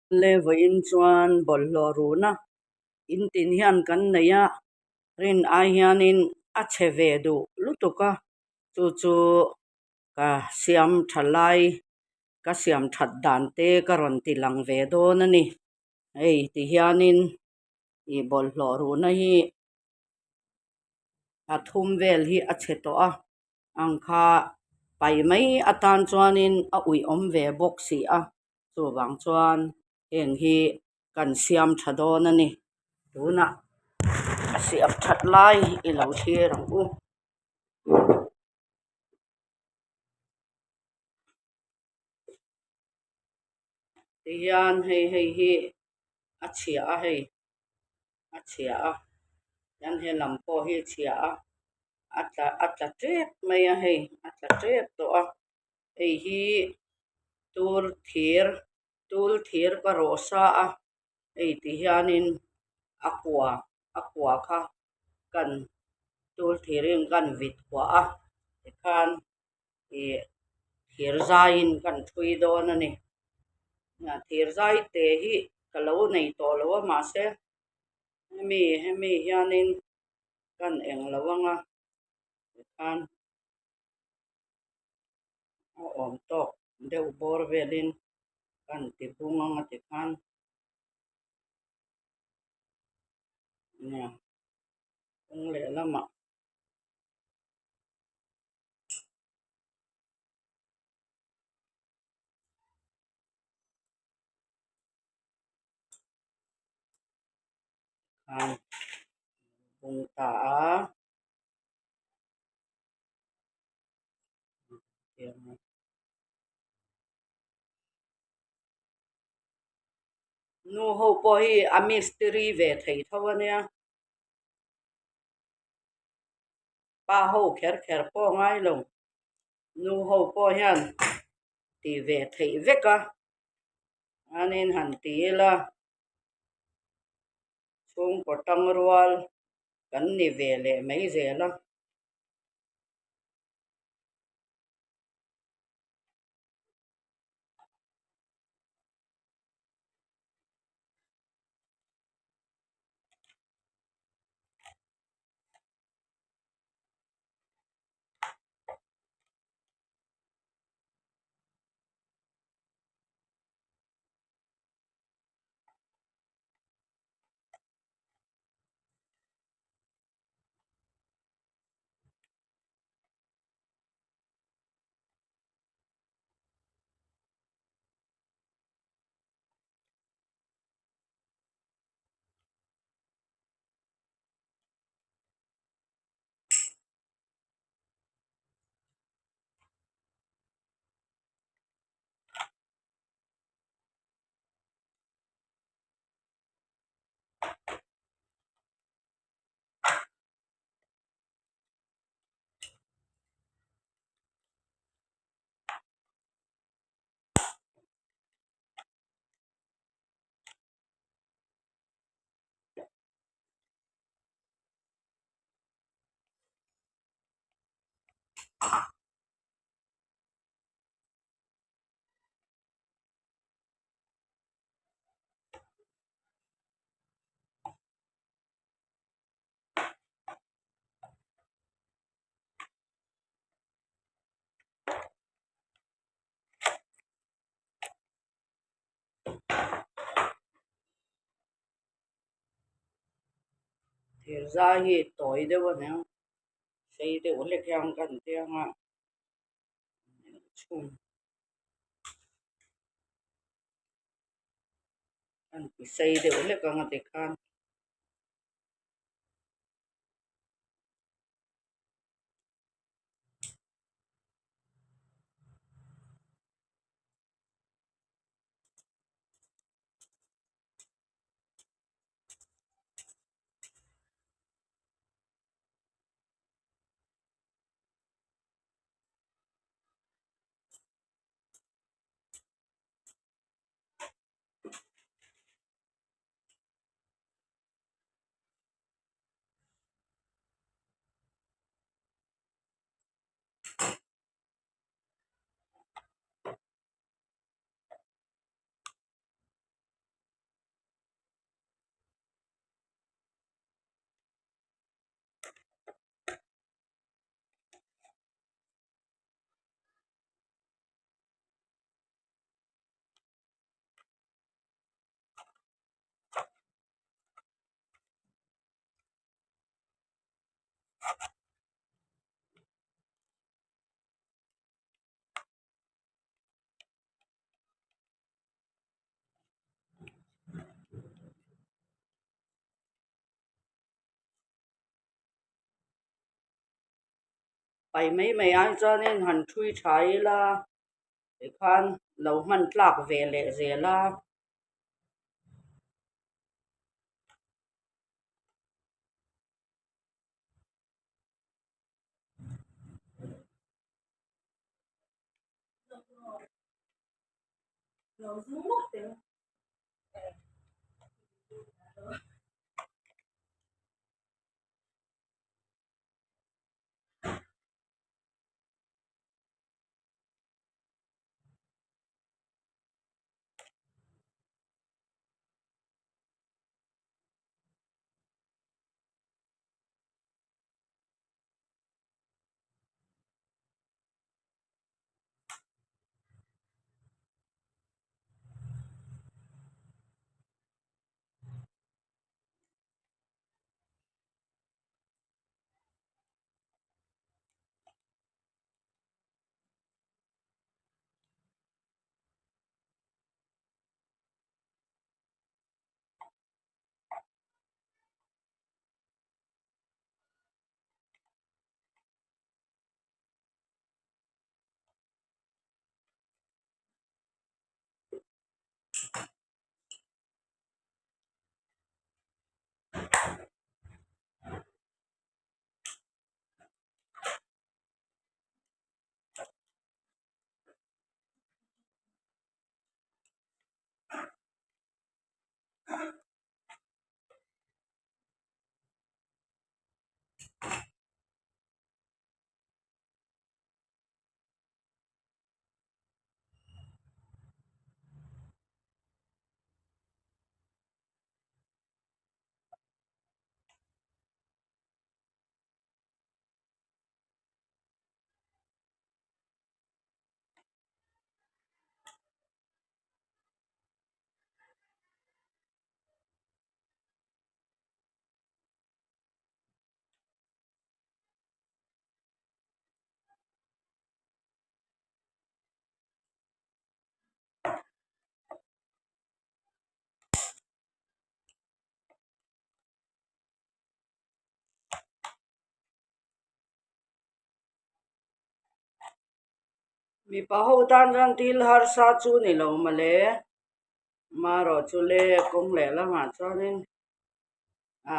Le vawiin chuan bawlhhlawh ruhna in tin hian kan nei a, rin ai hianin a chhe ve duh lutuk a, chu chu ka siam tha lai ka siam that dan te ka rawn ti lang ve dawn a ni. Hei ti hianin ih bawlhhlawh ruhna hi a thum vel hi a chhe tawh a. Ang kha pai mai atan chuanin a uih awm ve bawk si a, chuvang chuan heng hi kan siam tha dawn a ni. Tunah a siam that lai i lo thlir ang u. Tihian hei hei hi a chhia a hei a chhia a hian he lam pawh hi a chhia a a tla a tla tep mai a hei a tla tep tawh a hei hi tur thir tul thir ka rawh sa a hei ti hianin a kua a kua kha kan tul thirin kan vit kuah a tikhan. Ih thir zaiin kan thui dawn a ni. Thir zai te hi ka lo nei tawh lo a mahse hemi hemi hianin kan eng lo ang a tikhan a awm tawk deuh bawr velin kan ti bung ang a tikhan nia kawng lehlamah. Khan bung ta a nu ho pawh hi a mistiri ve thei tho a nia. Pa ho kher kher pawh ngai lo, nu ho pawh hian ti ve theih vek a, chuanin han ti ila chhungkaw tangrual kan ni ve leh mai zel a. Thir zai hi tawi deuh a nia sei deuh hlek hian kan tia anga chhung kan ti sei deuh hlek anga tikhan. Pai mai mai ai chuanin han thui tha ila tikhan lo hman tlak ve leh zel a. Mipa ho tan chuan thil harsa chu ni lo mawle marawh chu le kawng leh lamah chuanin a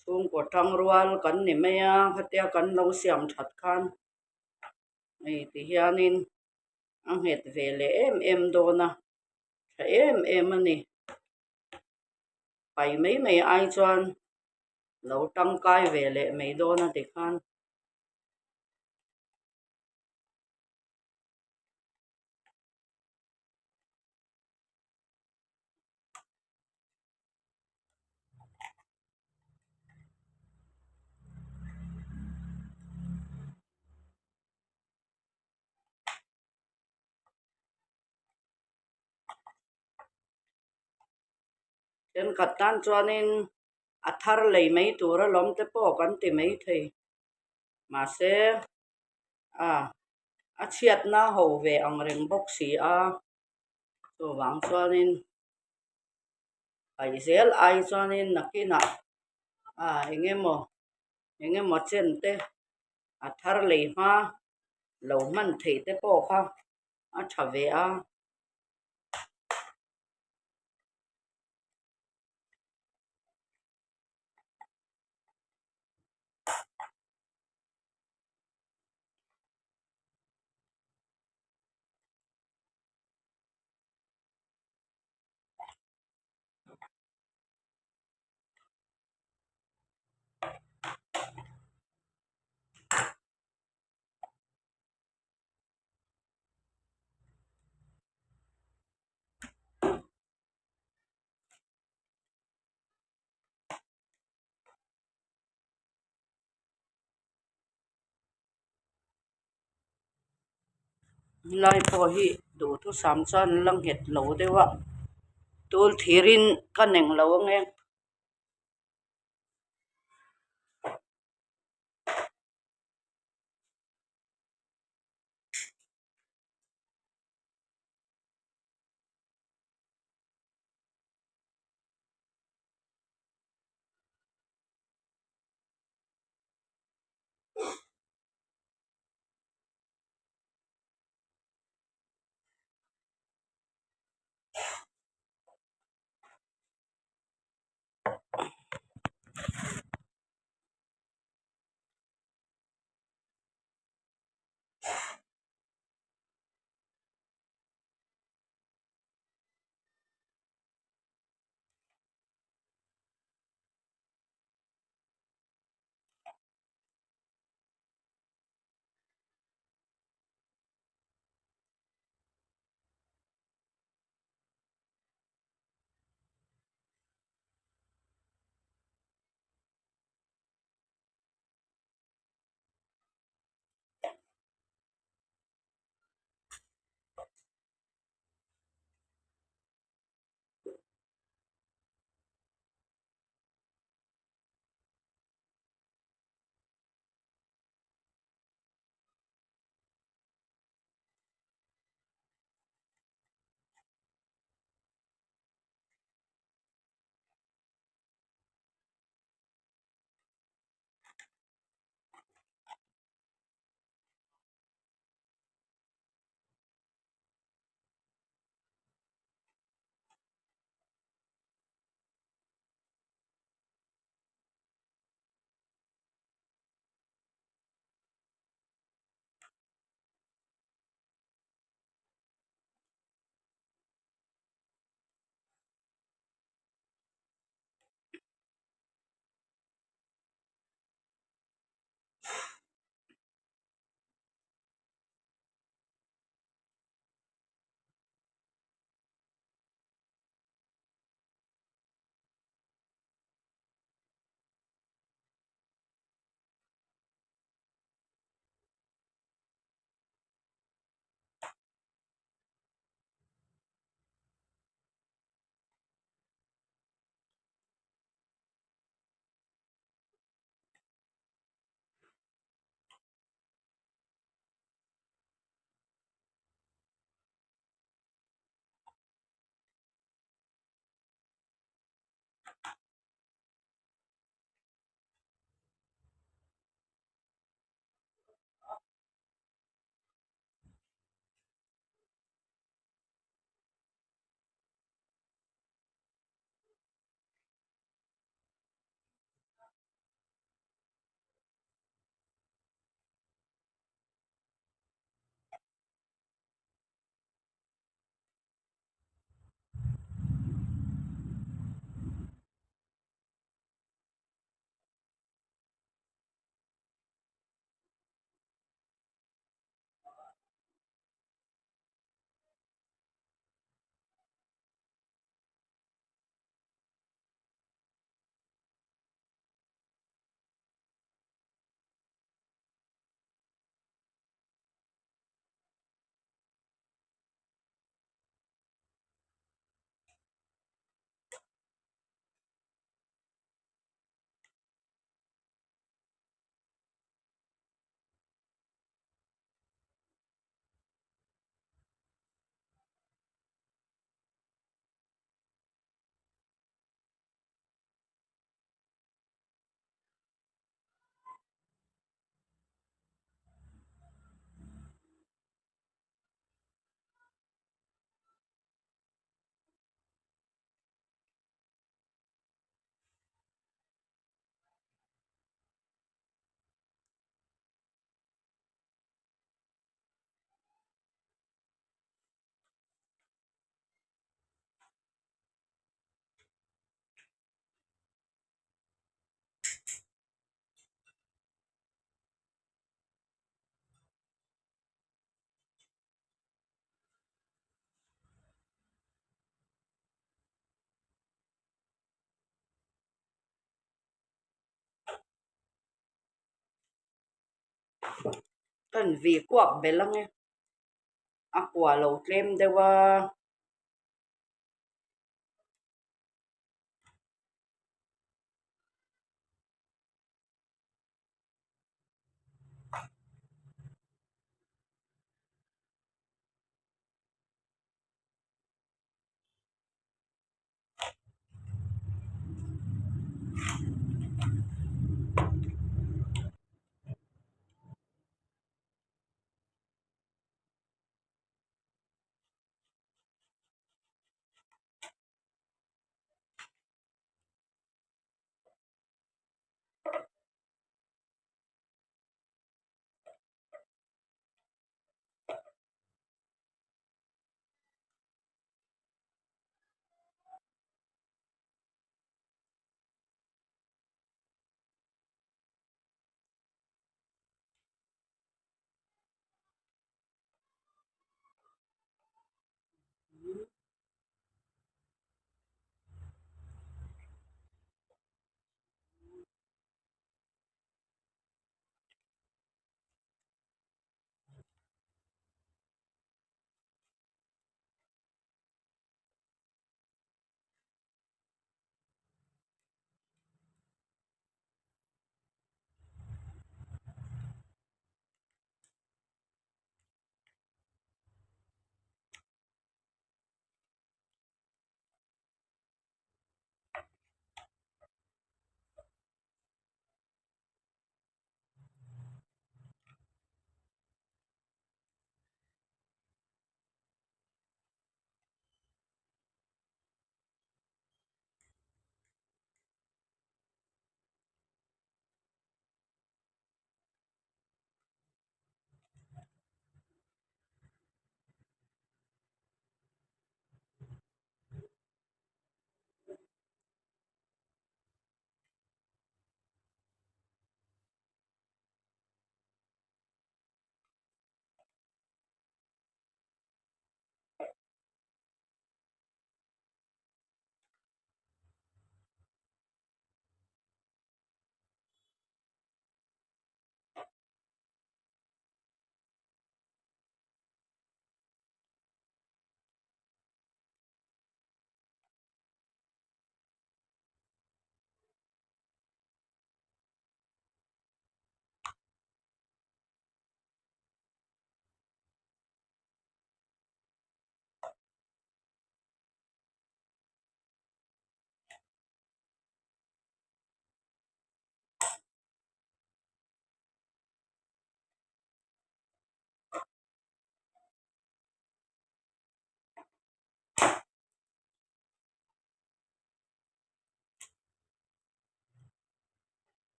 chhungkaw tangrual kan ni mai a khatia kan lo siam that khan hei ti hianin a nghet ve leh em em dawn a tha em em a ni pai mai mai ai chuan lo tangkai ve leh mai dawn a tikhan. Thenkhat tan chuanin a thar lei mai tur alawm te pawh kan ti maithei mahse a a chhiatna ho ve ang reng bawk si a chuvang chuanin paih zel ai chuanin nakinah a eng emaw eng emaw chen te a thar lei hma lo hman theih te pawh kha a tha ve a. Helai pawh hi duhthusam chuan la nghet lo deuh a tul thirin ka neng lo ange. Ka in vih kuak belh ang e. A kua lo tlem deuh a.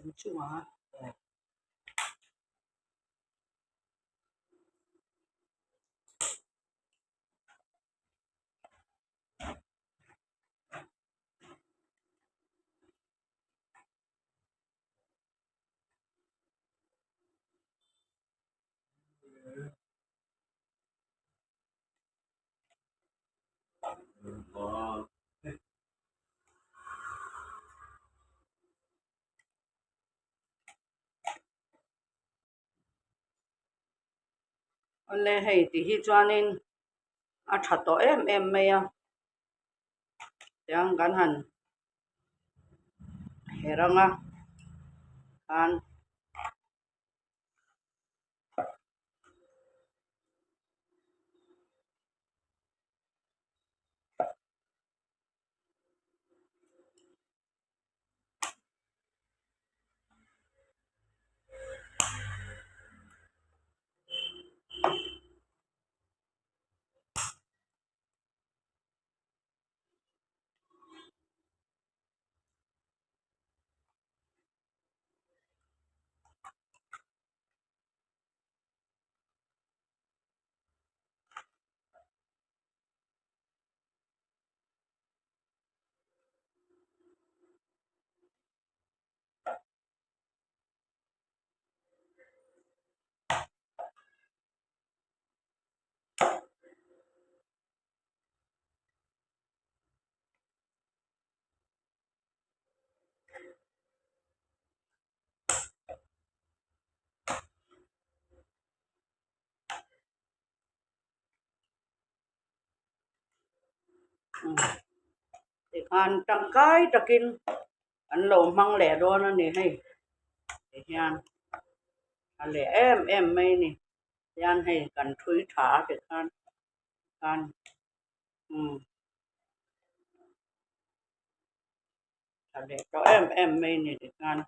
Inchungah Awle hei ti hi chuanin a tha tawh em em mai a tiang kan han her ang a khan. Tikhan tangkai takin an lo hmang leh dawn a ni hei tihian a leh em em mai a ni tihian hei kan thui tha a tikhan khan umm tha leh tawh em em mai a ni tikhan.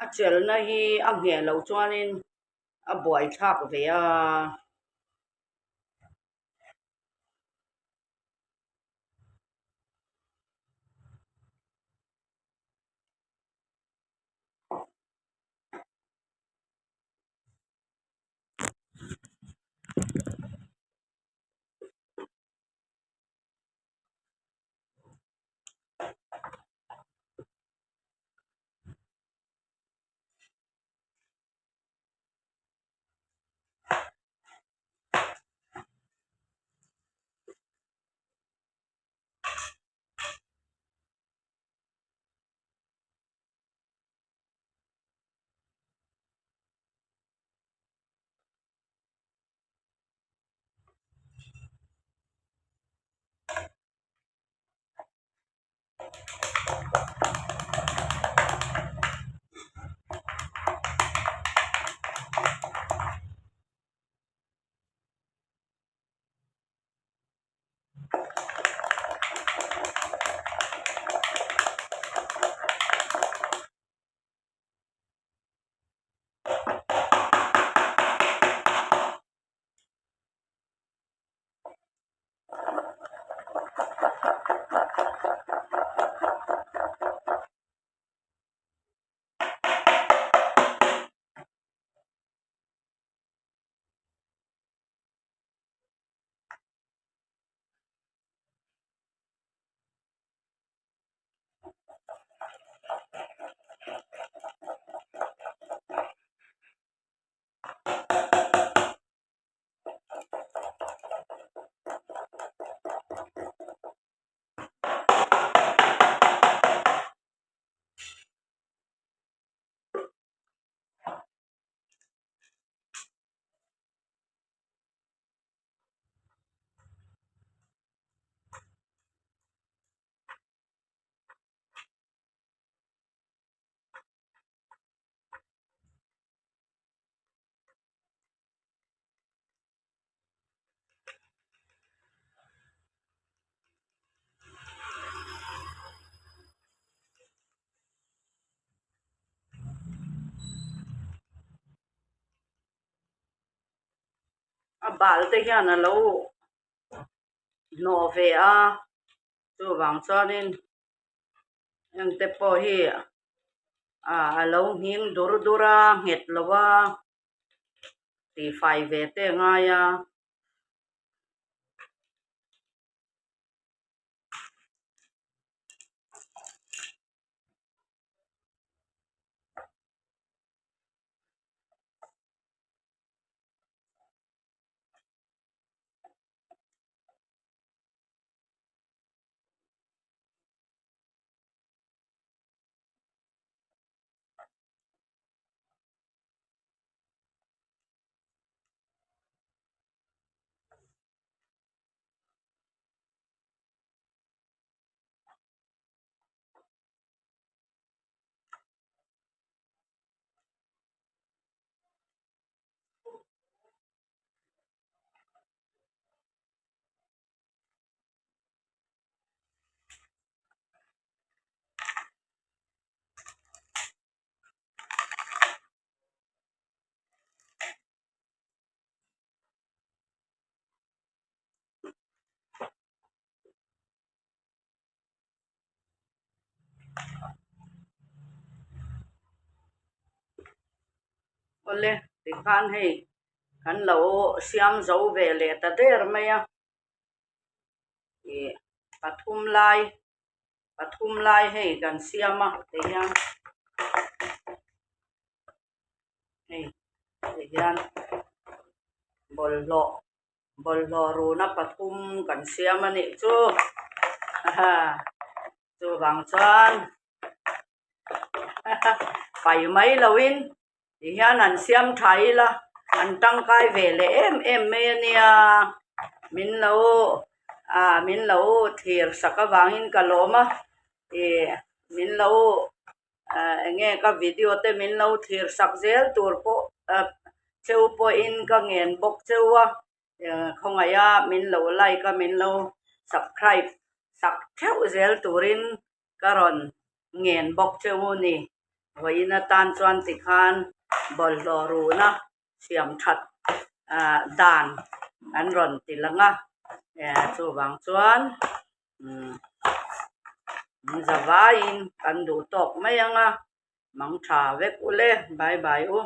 A chelna hi a ngheh loh chuanin a buaithlak ve a. A bal te hian a lo hnawh ve a chuvang chuanin hengte pawh hi ah a lo nghing dur dur a nghet lo a tihfai ve te a ngai a. Awle tikhan hei kan lo siam zo ve leh ta der mai a ih pathum lai pathum lai hei kan siam a tihian hei tihian bawlhhlawh bawlhhlawh runa pathum kan siam a nih chu haha chuvang chuan pai mai loin tihian an siam tha ila an tangkai ve leh em em mai a nia min lo ah min lo thlir sak avangin ka lawm a ih min lo ah eng nge ka video te min lo thlir sak zel tur pawh ah cheu pawhin ka ngen bawk cheu a khawngaih a min lo like a min lo subscribe sak theuh zel turin ka rawn ngen bawk cheu ni. Vawiin atan chuan tikhan bawlhhlawh ruhna siam that ah dan an rawn ti lang a eh chuvang chuan umm zavaiin kan duh tawk mai ang a mang tha vek u le bye bye u.